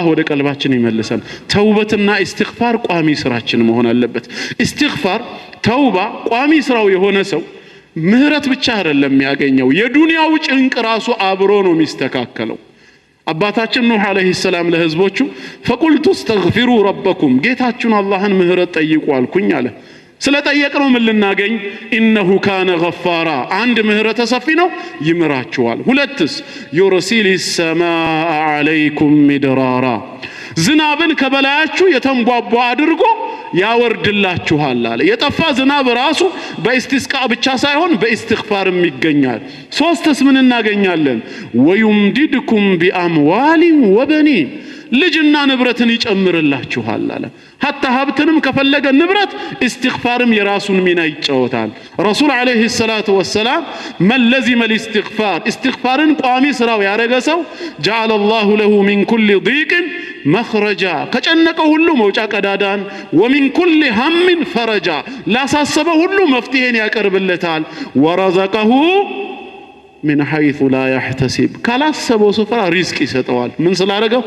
አላህ ወደ ቀልባችን ይመልሰን። ተውበትና ኢስቲግፋር ቋሚ ስራችን መሆን አለበት። ኢስቲግፋር ተውባ ቋሚ ስራው የሆነ ሰው ምህረት ብቻ አይደለም የሚያገኘው፣ የዱንያው ጭንቅ ራሱ አብሮ ነው የሚስተካከለው። አባታችን ኑህ عليه السلام ለህዝቦቹ فقلت استغفروا ربكم ጌታችሁን አላህን ምህረት ጠይቁ አልኩኝ አለ። ስለጠየቅነው ምን ልናገኝ? إنه كان غفارا አንድ ምህረተ ሰፊ ነው ይምራችኋል። ሁለትስ يرسل السماء عليكم مدرارا ዝናብን ከበላያችሁ የተንቧቧ አድርጎ ያወርድላችኋል አለ። የጠፋ ዝናብ ራሱ በኢስቲስቃ ብቻ ሳይሆን በኢስትግፋርም ይገኛል። ሶስትስ ምን እናገኛለን? ويمددكم بأموال وبنين ልጅና ንብረትን ይጨምርላችኋል አለ። حتى ሀብትንም ከፈለገ ንብረት ኢስትግፋርም የራሱን ሚና ይጫወታል። ረሱል عليه الصلاة والسلام من لزم الاستغفار ኢስትግፋርን ቋሚ ስራው ያደረገ ሰው جعل الله له من كل ضيق مخرجا ከጨነቀው ሁሉ መውጫ ቀዳዳን፣ ومن كل هم فرجا ላሳሰበው ሁሉ መፍትሄን ያቀርብለታል። ورزقه من حيث لا يحتسب ካላሰበው ስፍራ ሪዝቅ ይሰጠዋል። ምን ስላደረገው?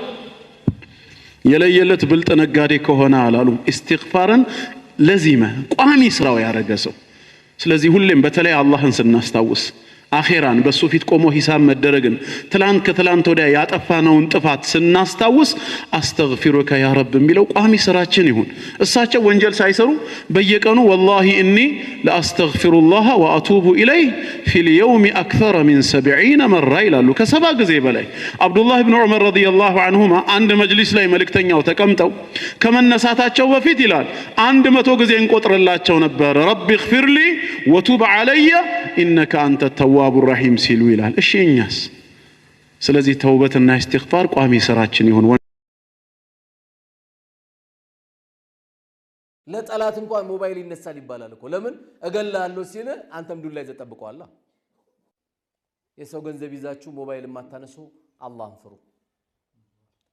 የለየለት ብልጥ ነጋዴ ከሆነ አላሉም። ኢስቲግፋርን لزم ቋሚ ስራው ያደረገ ሰው። ስለዚህ ሁሌም በተለይ አላህን ስናስታውስ አኼራን በሱ ፊት ቆሞ ሂሳብ መደረግን ትላንት ከትላንት ወዲያ ያጠፋነውን ጥፋት ስናስታውስ أستغفرك يا رب የሚለው ቋሚ ስራችን ይሁን። እሳቸው ወንጀል ሳይሰሩ በየቀኑ والله إني لأستغفر الله وأتوب إليه في اليوم أكثر من 70 مرة ይላሉ፣ ከ70 ጊዜ በላይ። አብዱላህ ብን ዑመር رضي الله عنهما አንድ መጅሊስ ላይ መልእክተኛው ተቀምጠው ከመነሳታቸው በፊት ይላል 100 ጊዜ እንቆጥርላቸው ነበር። رب اغفر لي وتب علي إنك أنت التواب الرحيم ሲሉ ይላል። እሺ እኛስ? ስለዚህ ተውበትና ኢስቲግፋር ቋሚ ስራችን ይሁን። ለጠላት እንኳን ሞባይል ይነሳል ይባላል እኮ። ለምን እገልሃለሁ ሲል አንተም ዱላ ይዘህ ጠብቀዋለህ። የሰው ገንዘብ ይዛችሁ ሞባይል የማታነሱ አላህን ፍሩ።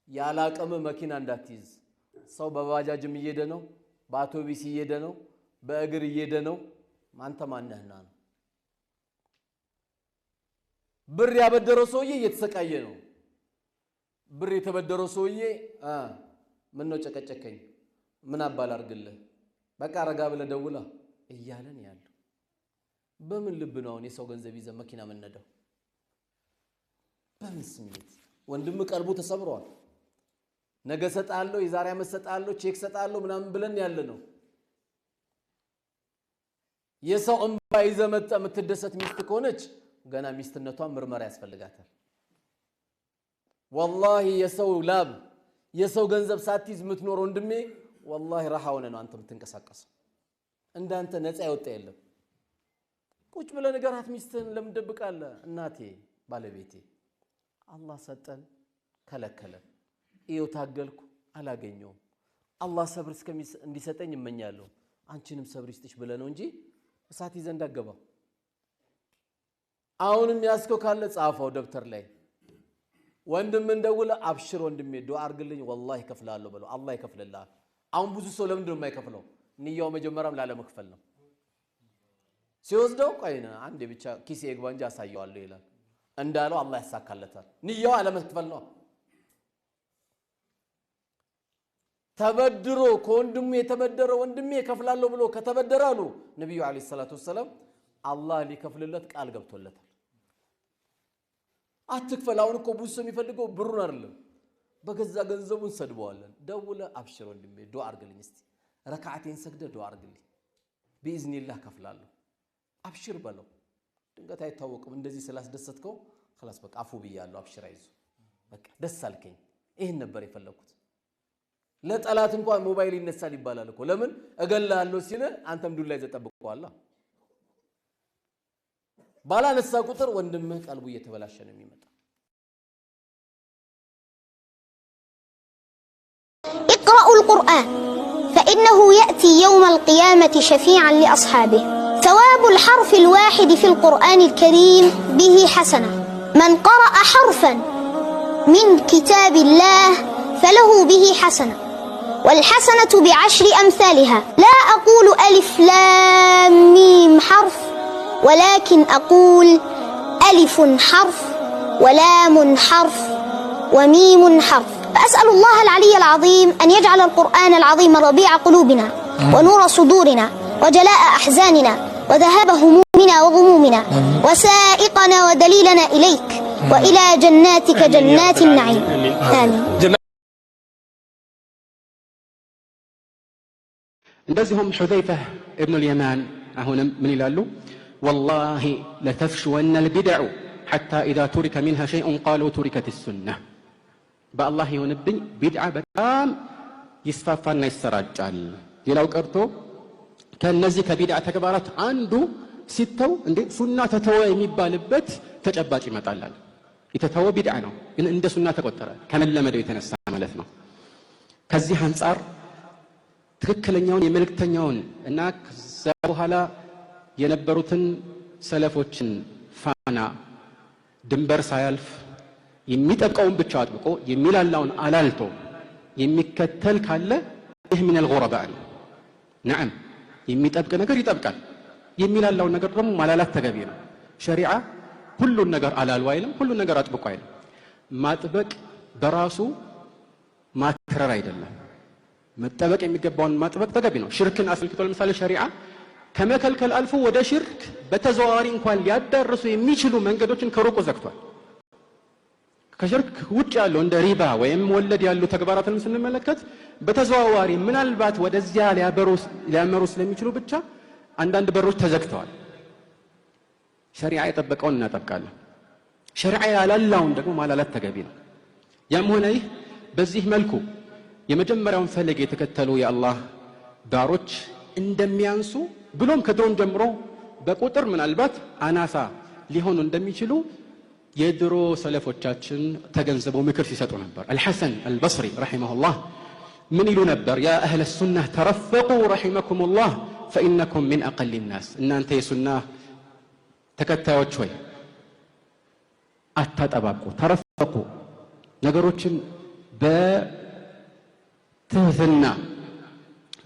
ያለ አቅም መኪና እንዳትይዝ። ሰው በባጃጅም እየሄደ ነው፣ በአውቶቢስ እየሄደ ነው፣ በእግር እየሄደ ነው። አንተ ማነህና ነው? ብር ያበደረው ሰውዬ እየተሰቃየ ነው። ብር የተበደረው ሰውዬ ምን ነው ጨቀጨከኝ፣ ምን አባል አድርግልህ፣ በቃ ረጋ ብለህ ደውላ እያለን ያለው በምን ልብ ነው አሁን የሰው ገንዘብ ይዘህ መኪና የምንነዳው? በምን ስሜት? ወንድም ቀልቡ ተሰብሯል። ነገ ሰጣለሁ፣ የዛሬ ዓመት ሰጣለሁ፣ ቼክ ሰጣለሁ ምናምን ብለን ያለ ነው። የሰው እንባ ይዘህ መጥተህ የምትደሰት ሚስት ከሆነች ገና ሚስትነቷን ምርመራ ያስፈልጋታል። والله የሰው ላብ የሰው ገንዘብ ሳትይዝ የምትኖር ወንድሜ والله راحة ሆነ ነው አንተ የምትንቀሳቀሰው። እንዳንተ ነፃ ያወጣ የለም። ቁጭ ብለህ ንገራት ሚስትህን። ለምን ደብቃለህ? እናቴ ባለቤቴ አላህ ሰጠን ከለከለን፣ ይኸው ታገልኩ አላገኘውም። አላህ ሰብር እንዲሰጠኝ እመኛለሁ። አንቺንም ሰብር ይስጥሽ ብለህ ነው እንጂ እሳት ይዘህ እንዳገባ። አሁንም ያዝከው ካለ ጻፈው ደብተር ላይ። ወንድም እንደውለ አብሽር ወንድሜ ዱዓ አድርግልኝ ወላሂ እከፍልሃለሁ በለው። አላህ ይከፍልልሃል። አሁን ብዙ ሰው ለምንድን ነው የማይከፍለው? ንያው መጀመሪያም ላለመክፈል ነው። ሲወስደው ቆይ አንዴ ብቻ ኪሴ ይግባ እንጂ አሳየዋለሁ ይላል። እንዳለው አላህ ያሳካለታል። ንያው አለመክፈል ነው። ተበድሮ ከወንድሙ የተበደረ ወንድሜ እከፍላለሁ ብሎ ከተበደረ አሉ ነቢዩ ዓለይሂ ሰላቱ ወሰላም አላህ ሊከፍልለት ቃል ገብቶለታል። አትክፈል። አሁን እኮ ብዙ ሰው የሚፈልገው ብሩን አይደለም፣ በገዛ ገንዘቡ እንሰድበዋለን። ደውለህ አብሽር ወንድሜ ዱዓ አድርግልኝ እስቲ ረካዓቴን ሰግደህ ዱዓ አድርግልኝ ቢኢዝኒላህ ከፍላለሁ አብሽር በለው። ድንገት አይታወቅም። እንደዚህ ስላስደሰትከው خلاص በቃ አፉ ብያለሁ፣ አብሽር አይዞህ በቃ ደስ አልከኝ፣ ይህን ነበር የፈለግኩት። ለጠላት እንኳን ሞባይል ይነሳል ይባላል እኮ። ለምን እገልሃለሁ ሲል አንተም ዱላ ይዘህ ጠብቀዋለህ። ባላነሳ ቁጥር ወንድምህ ቀልቡ እየተበላሸ ነው የሚመጣ። اقرأوا القرآن فإنه يأتي يوم القيامة شفيعا لأصحابه. ثواب الحرف الواحد في القرآن الكريم به حسنة. من قرأ حرفا من كتاب الله فله به حسنة، والحسنة بعشر أمثالها. لا أقول ألف لام ميم حرف، ولكن أقول ألف حرف ولام حرف وميم حرف. فأسأل الله العلي العظيم أن يجعل القرآن العظيم ربيع قلوبنا ونور صدورنا وجلاء أحزاننا وذهاب همومنا وغمومنا وسائقنا ودليلنا إليك وإلى جناتك جنات النعيم. آمين. እንደዚሁም ሑዘይፈ እብኑል የማን አሁንም ምን ይላሉ? والله لتفشون البدع حتى إذا ترك منها شيء قالوا تركت السنة። በአላህ ይሁንብኝ ቢድዓ በጣም ይስፋፋና ይሰራጫል። ሌላው ቀርቶ ከእነዚህ ከቢድዓ ተግባራት አንዱ ሲተው እንዴ ሱና ተተወ የሚባልበት ተጨባጭ ይመጣላል። የተተወ ቢድዓ ነው፣ ግን እንደ ሱና ተቆጠረ ከመለመደው የተነሳ ማለት ነው። ከዚህ አንጻር ትክክለኛውን የመልእክተኛውን እና ከዛ በኋላ የነበሩትን ሰለፎችን ፋና ድንበር ሳያልፍ የሚጠብቀውን ብቻ አጥብቆ የሚላላውን አላልቶ የሚከተል ካለ ይህ من الغرباء ነው። نعم፣ የሚጠብቅ ነገር ይጠብቃል፣ የሚላላውን ነገር ደግሞ ማላላት ተገቢ ነው። ሸሪዓ ሁሉን ነገር አላሉ አይልም፣ ሁሉን ነገር አጥብቆ አይልም። ማጥበቅ በራሱ ማክረር አይደለም። መጠበቅ የሚገባውን ማጥበቅ ተገቢ ነው። ሽርክን አስመልክቶ ለምሳሌ ሸሪዓ ከመከልከል አልፎ ወደ ሽርክ በተዘዋዋሪ እንኳን ሊያዳርሱ የሚችሉ መንገዶችን ከሩቁ ዘግቷል። ከሽርክ ውጭ ያለው እንደ ሪባ ወይም ወለድ ያሉ ተግባራትንም ስንመለከት በተዘዋዋሪ ምናልባት ወደዚያ ሊያመሩ ስለሚችሉ ብቻ አንዳንድ በሮች ተዘግተዋል። ሸሪዓ የጠበቀውን እናጠብቃለን። ሸሪዓ ያላላውን ደግሞ ማላላት ተገቢ ነው። ያም ሆነ ይህ በዚህ መልኩ የመጀመሪያውን ፈለግ የተከተሉ የአላህ ባሮች እንደሚያንሱ ብሎም ከድሮም ጀምሮ በቁጥር ምናልባት አናሳ ሊሆኑ እንደሚችሉ የድሮ ሰለፎቻችን ተገንዝበው ምክር ሲሰጡ ነበር። አልሐሰን አልበስሪ رحمه الله ምን ይሉ ነበር? يا أهل السنة ترفقوا رحمكم الله فإنكم من أقل الناس። እናንተ የሱና ተከታዮች ሆይ አታጠባብቁ፣ ترفقوا፣ ነገሮችን በትህትና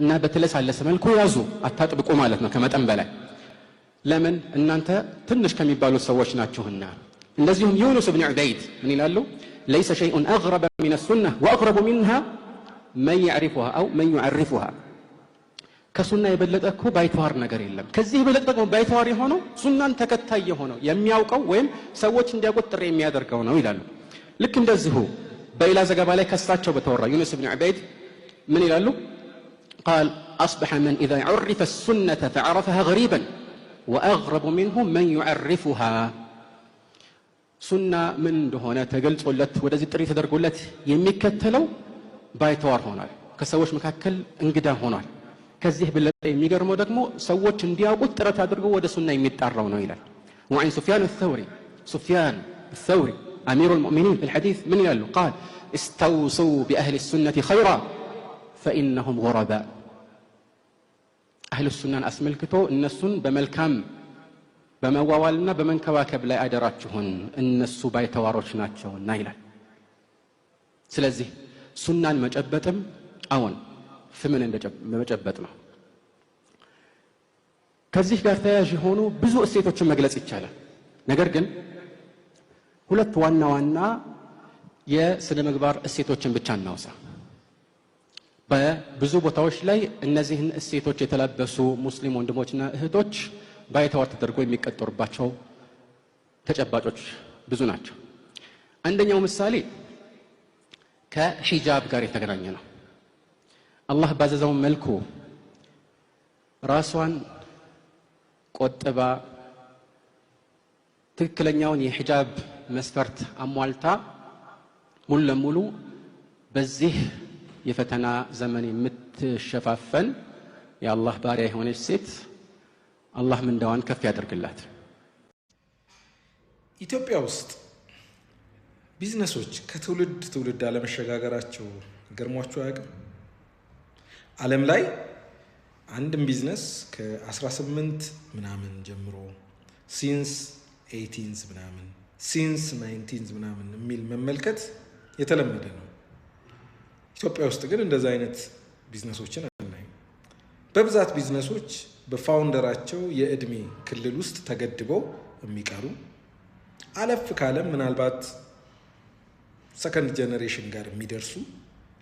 እና በተለሳለሰ መልኩ ያዙ፣ አታጥብቁ ማለት ነው ከመጠን በላይ። ለምን? እናንተ ትንሽ ከሚባሉት ሰዎች ናችሁና። እንደዚሁም ዩኑስ ብን ዑበይድ ምን ይላሉ? ليس شيء أغرب من السنة وأغرب منها من يعرفها أو من يعرفها። ከሱና የበለጠ እኮ ባይተዋር ነገር የለም። ከዚህ የበለጠ ደግሞ ባይተዋር የሆነው ሱናን ተከታይ የሆነው የሚያውቀው ወይም ሰዎች እንዲያውቁት ጥሪ የሚያደርገው ነው ይላሉ። ልክ እንደዚሁ በሌላ ዘገባ ላይ ከሳቸው በተወራ ዩኑስ ብን ዑበይድ ምን ይላሉ? قال أصبح من إذا عرف السنة فعرفها غريبا وأغرب منه من يعرفها። ሱና ምን እንደሆነ ተገልጾለት ወደዚህ ጥሪ ተደርጎለት የሚከተለው ባይተዋር ሆኗል። ከሰዎች መካከል እንግዳ ሆኗል። ከዚህ በለጠ የሚገርመው ደግሞ ሰዎች እንዲያውቁት ጥረት አድርጎ ወደ ሱና የሚጣራው ነው ይላል። وعن سفيان الثوري፣ ሱፊያን الثوري أمير المؤمنين في الحديث ምን ይላሉ? قال استوصوا بأهل السنة خيرا فإنهم غرباء። አህል ሱናን አስመልክቶ እነሱን በመልካም በመዋዋልና በመንከባከብ ላይ አደራችሁን፣ እነሱ ባይተዋሮች ናቸውና ይላል። ስለዚህ ሱናን መጨበጥም አዎን ፍምን መጨበጥ ነው። ከዚህ ጋር ተያያዥ የሆኑ ብዙ እሴቶችን መግለጽ ይቻላል። ነገር ግን ሁለት ዋና ዋና የስነ ምግባር እሴቶችን ብቻ እናውሳ። በብዙ ቦታዎች ላይ እነዚህን እሴቶች የተላበሱ ሙስሊም ወንድሞችና እህቶች ባይተዋር ተደርጎ የሚቀጠሩባቸው ተጨባጮች ብዙ ናቸው። አንደኛው ምሳሌ ከሂጃብ ጋር የተገናኘ ነው። አላህ ባዘዘው መልኩ ራሷን ቆጥባ ትክክለኛውን የሂጃብ መስፈርት አሟልታ ሙሉ ለሙሉ በዚህ የፈተና ዘመን የምትሸፋፈን የአላህ ባሪያ የሆነች ሴት አላህ ምንዳዋን ከፍ ያደርግላት። ኢትዮጵያ ውስጥ ቢዝነሶች ከትውልድ ትውልድ አለመሸጋገራቸው ገርሟችሁ አያውቅም? ዓለም ላይ አንድም ቢዝነስ ከ18 ምናምን ጀምሮ since 18th ምናምን since 19th ምናምን የሚል መመልከት የተለመደ ነው። ኢትዮጵያ ውስጥ ግን እንደዛ አይነት ቢዝነሶችን አናይም። በብዛት ቢዝነሶች በ founder ኣቸው የእድሜ ክልል ውስጥ ተገድበው የሚቀሩ፣ አለፍ ካለም ምናልባት Second generation ጋር የሚደርሱ